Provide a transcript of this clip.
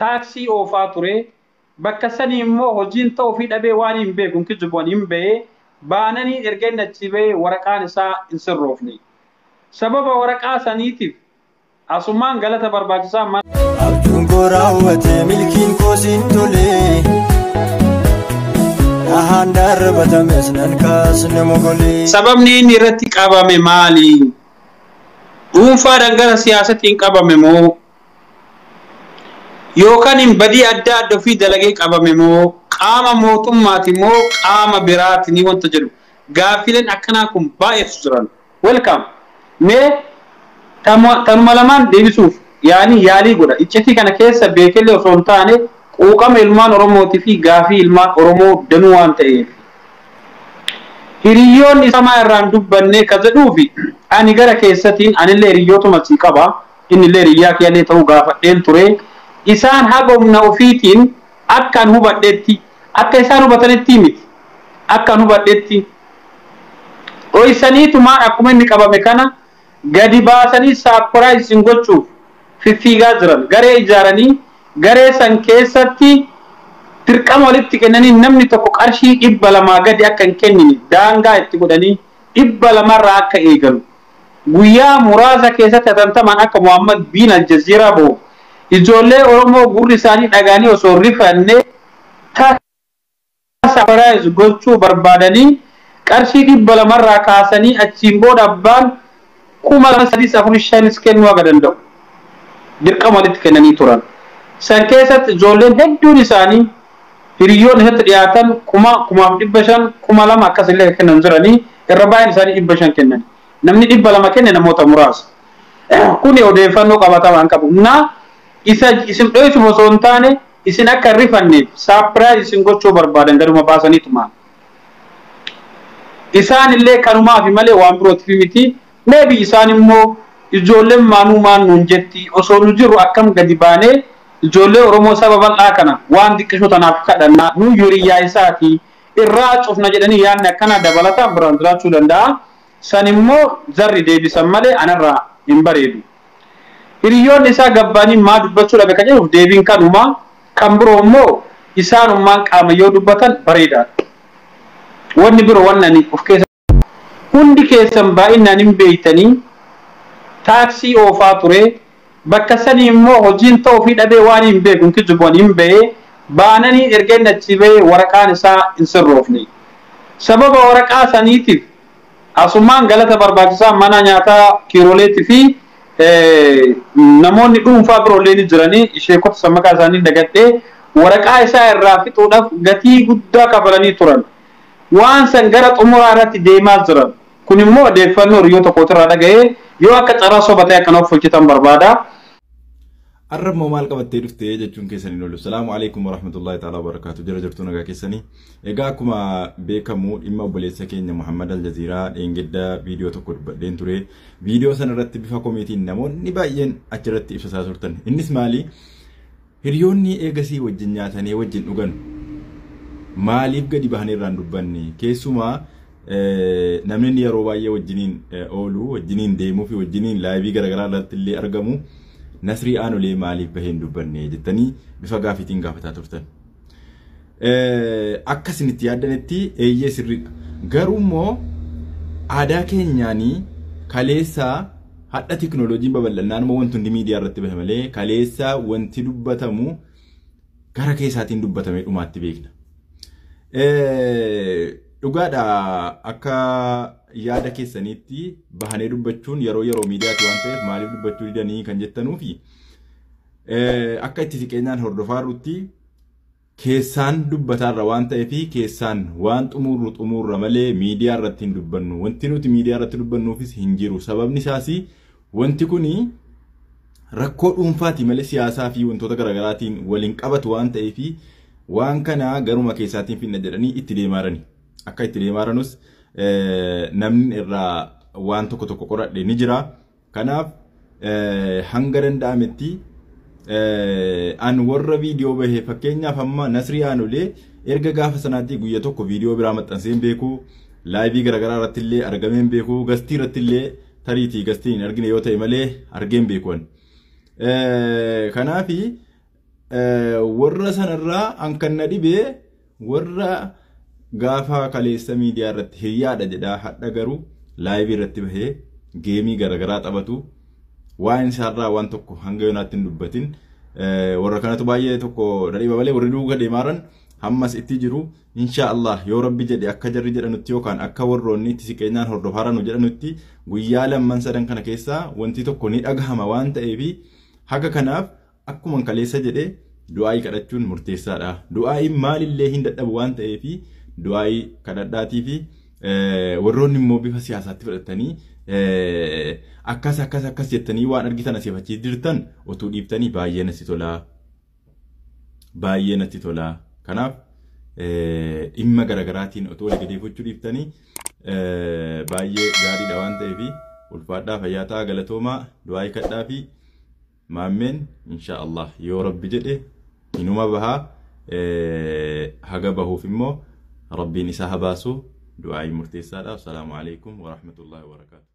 Taaksii oofaa ture. Bakka sanii immoo hojiin ta'uu fi dhabee waan hin beeku hin kijibuun hin ba'ee baananii erga inni achi ba'ee waraqaan isaa hin sirroofne. Sababa waraqaa saniitiif asumaan galata barbaachisaa mana. Abjuun koo raawwate, milkiin koo siin tole. Dhahaan darbatames nan kaasne mogolee. Sababni inni irratti qabame maali? Dhuunfaadhaan gara siyaasatiin qabame moo? Yookaan hin badii adda adda ofii dalagee qabame moo? Qaama mootummaati moo qaama biraati ni wanta jedhu. Gaaffileen akkanaa kun baay'eetu jiran. Welcome. Mee tanuma lamaan deebisuuf yaani yaalii godha. Iccitii kana keessa beekellee osoo hin taane quuqama ilmaan Oromootii fi gaafii ilmaan Oromoo danuu waan ta'eef. Hiriyoonni isaa maa irraan dubbanne ka jedhuufi ani gara keessatiin anillee hiriyootuma sii qaba. Innillee hiriyyaa kiyyallee ta'uu gaafadheen ture. Isaan haga humna ofiitiin akka an hubadhetti, akka isaan hubatanitti miti. Akka an hubadhetti dhoysaniitumaan akkuma inni qabame kana gadi baasanii saapiraayiz isin gochuuf fiffiigaa jiran. Garee ijaaranii garee san keessatti dirqama walitti kennanii namni tokko qarshii 200 gadi akka hin kennine daangaa itti godhanii 200rraa akka eegalu. Guyyaa muraasa keessatti hatantamaan akka Muhammad bin Aljazeeraa bahu ijoollee Oromoo gurri isaanii dhagaanii osoo hin rifanne saapiraayiz gochuu barbaadanii qarshii 200rraa kaasanii achiin booda abbaan 2,000 3 4 5 kennuu akka danda'u dirqama walitti kennanii turan. San keessatti ijoolleen hedduun isaanii hiriyoonni isatti dhiyaatan 1,000, 1,500, 2,000 akkasillee kennan jiranii irra baay'een isaanii 500 kennan. Namni 200 kenne namoota muraasa. Kuni odeeffannoo qabatamaa hin qabu. Na isa isin dho'isuuf osoo hin taane isin akka hin rifanneef saapiraayiz isin gochuu barbaadan gaduma baasaniituma. Isaan illee kanumaafi malee waan birootiif miti. Maybe isaan immoo ijoolleen maanuu maan nuun jetti osoo nu jirru akkam gadi baanee ijoollee Oromoo saba bal'aa kana waan xiqqishoo tanaaf kadhannaa nu hiriyyaa isaati irraa cufna jedhanii yaadni akkanaa dabalataan biraan jiraachuu danda'a. San immoo jarri deebisan malee anarraa hin bareedu. Hiriyoonni isaa gabbaanii maa dubbachuu dhabe kan jedhuuf deebiin kanuma. Kan biroo immoo isaanummaan qaama yoo dubbatan bareedaadha. Wanni biroo wanni ani of keessa hundi keessan baay'inaan hin beektanii taaksii oofaa ture. Bakka sanii immoo hojiin ta'uu fi dhabee waan hin beeku hin kijibuun hin ba'ee baananii erga inni achi ba'ee waraqaan isaa hin sirroofne. Sababa waraqaa saniitiif asumaan galata barbaachisaa mana nyaataa kiiroleetii fi namoonni dhuunfaa biroollee ni jiranii sheekota sammaqaa isaanii dagadhee waraqaa isaa irraa fixuudhaaf gatii guddaa kafalanii turan. Waan san gara xumuraa irratti deemaa jiran. Kun immoo odeeffannoo hiriyoota kootirraa dhaga'ee yoo akka carraa soba ta'e akkana of hojjetan barbaada. Arra immoo maal qabattee dhuftee jechuun keessan hin oolu. Salaamu alaikum warahmatullahi ta'ala wabarakaatu. Jira jirtuu nagaa keessanii. Egaa akkuma beekamu dhimma obboleessa keenya Muhammad Aljaziiraa dheengadda viidiyoo tokko dubbadheen ture. Viidiyoo sana irratti bifa komeetiin namoonni baay'een achirratti ibsataa turtan. Innis maali? Hiriyoonni eegasii wajjin nyaatanii wajjin dhugan maaliif gadi bahanii irraan dubbanne? Keessumaa namni inni yeroo baay'ee wajjiniin oolu, wajjiniin deemuu fi wajjiniin laayivii garaagaraa irratti illee argamu Nasrii Aanolee maaliif bahee hin dubbanne jettanii bifa gaafiitiin gaafataa turtan. Akka isin itti yaaddanitti eeyyee sirriidha. Garuu immoo aadaa keenyaanii kaleessaa hadha teknooloojiin babal'annaan immoo wanti hundi miidiyaa irratti bahe malee kaleessaa wanti dubbatamu gara keessaatiin dubbatamee dhumaatti beekna. Dhugaadha akka yaada keessaniitti bahanii dubbachuun yeroo yeroo miidiyaati waan ta'eef maaliif dubbachuu didanii kan jettanuufi akka itti siqeenyaan hordofaa jirrutti keessaan dubbataarra waan ta'eef keessaan waan xumurru xumurra malee miidiyaa irratti hin dubbannu. Wanti nuti miidiyaa irratti dubbannuufis hin jiru. Sababni isaas wanti kuni rakkoo dhuunfaati malee siyaasaa fi wantoota garaagaraatiin waliin qabatu waan ta'eef waan kana garuma keessaatiin finna jedhanii itti deemaa jirani. Akka itti deemaa jiranus namni irraa waan tokko tokko qoradhe ni jira. Kanaaf hanga danda'ametti an warra viidiyoo bahe fakkeenyaaf amma Nasrii Aanolee erga gaafa sanaatti guyya tokko viidiyoo biraa maxxansee hin beeku, laayivii garaagaraa irratti illee argamee hin beeku, gastii irratti illee tariitii gastii hin argine yoo ta'e malee argee hin beeku. Kanaafi Warra sanarraa an kan na dhibee warra gaafa kaleessa miidiyaa irratti hiriyaadha jedhaa hadha garuu live irratti bahee game garaagaraa taphatu waan isaarraa waan tokko hanga yoonaatti hin dubbatin warra kanatu baay'ee tokko dhadhiba malee warri duuka deemaaran hammas itti jiru. Insha Allah, yoo Rabbi jedhe, akka jarri jedhanutti yookaan akka warroonni itti siqeenyaan hordofaaranu jedhanutti guyyaa lamman sadan kana keessaa wanti tokko ni dhagahama waan ta'eefi haga kanaaf akkuma kaleessa jedhe du'aayii kadhachuun murteessaadha. Du'aayiin maalillee hin dadhabu waan ta'eefi du'aayii kadhadhaatii fi warroonni immoo bifa siyaasaatti fudhatanii akkas akkas akkas jettanii waan argitan asii achi jirtan otuu dhiiftanii baay'ee natti tolaa. Baay'ee natti tolaa. Kanaaf dhimma garaagaraatiin otoo walii gadi gochuu dhiiftanii baay'ee gaariidha waan ta'eef ulfaadhaa, fayyaa ta'aa, galatoomaa. Du'aayii kadhaa fi Maammeen insha Allah yoo Rabbi jedhe inuma bahaa. Haga bahuuf immoo Rabbiin isa habaasu du'aayii murteessaadha. Assalaamu alaikum wa rahmatullahi wa barakaatuh.